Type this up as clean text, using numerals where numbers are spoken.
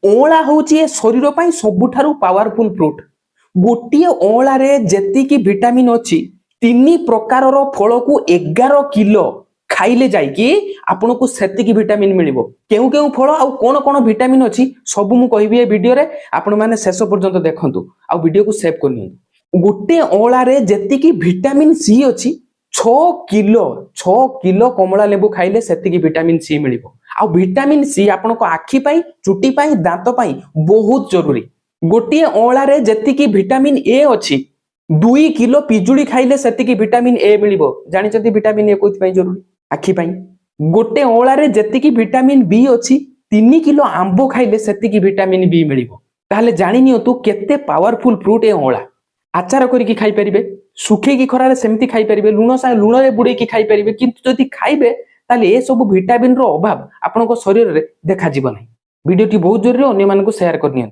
ଅଁଳା ହଉଛି ଏ ଶରୀର ପାଇଁ ସବୁଠାରୁ ପାୱାରଫୁଲ ଫ୍ରୁଟ। ଗୋଟିଏ ଅଁଳାରେ ଯେତିକି ଭିଟାମିନ୍ ଅଛି, 3 ପ୍ରକାରର ଫଳକୁ 11 କିଲୋ ଖାଇଲେ ଯାଇକି ଆପଣଙ୍କୁ ସେତିକି ଭିଟାମିନ୍ ମିଳିବ। କେଉଁ କେଉଁ ଫଳ ଆଉ କଣ କଣ ଭିଟାମିନ୍ ଅଛି, ସବୁ ମୁଁ କହିବି ଏ ଭିଡିଓରେ। ଆପଣମାନେ ଶେଷ ପର୍ଯ୍ୟନ୍ତ ଦେଖନ୍ତୁ ଆଉ ଭିଡିଓକୁ ସେଭ୍ କରିନିଅନ୍ତୁ। ଗୋଟେ ଅଁଳାରେ ଯେତିକି ଭିଟାମିନ୍ ସି ଅଛି, 6 କିଲୋ, 6 କିଲୋ କମଳା ଲେମ୍ବୁ ଖାଇଲେ ସେତିକି ଭିଟାମିନ୍ ସି ମିଳିବ। ଆଉ ଭିଟାମିନ୍ ସି ଆପଣଙ୍କ ଆଖି ପାଇଁ, ଚୁଟି ପାଇଁ, ଦାନ୍ତ ପାଇଁ ବହୁତ ଜରୁରୀ। ଗୋଟିଏ ଅଁଳାରେ ଯେତିକି ଭିଟାମିନ୍ ଏ ଅଛି, 2 କିଲୋ ପିଜୁଳି ଖାଇଲେ ସେତିକି ଭିଟାମିନ୍ ଏ ମିଳିବ। ଜାଣିଛନ୍ତି ଭିଟାମିନ୍ ଏ କୋଉଥିପାଇଁ ଜରୁରୀ? ଆଖି ପାଇଁ। ଗୋଟେ ଅଁଳାରେ ଯେତିକି ଭିଟାମିନ୍ ବି ଅଛି, 3 କିଲୋ ଆମ୍ବ ଖାଇଲେ ସେତିକି ଭିଟାମିନ୍ ବି ମିଳିବ। ତାହେଲେ ଜାଣି ନିଅନ୍ତୁ କେତେ ପାୱାରଫୁଲ ଫ୍ରୁଟ ଏ ଅଁଳା। ଆଚାର କରିକି ଖାଇପାରିବେ, ଶୁଖେଇକି ଖରାରେ ସେମିତି ଖାଇପାରିବେ, ଲୁଣରେ ବୁଡେଇକି ଖାଇପାରିବେ। କିନ୍ତୁ ଯଦି ଖାଇବେ, ତାହେଲେ ଏସବୁ ଭିଟାମିନର ଅଭାବ ଆପଣଙ୍କ ଶରୀରରେ ଦେଖାଯିବ ନାହିଁ। ଭିଡିଓଟି ବହୁତ ଜରୁରୀ, ଅନ୍ୟମାନଙ୍କୁ ସେୟାର କରିନିଅନ୍ତୁ।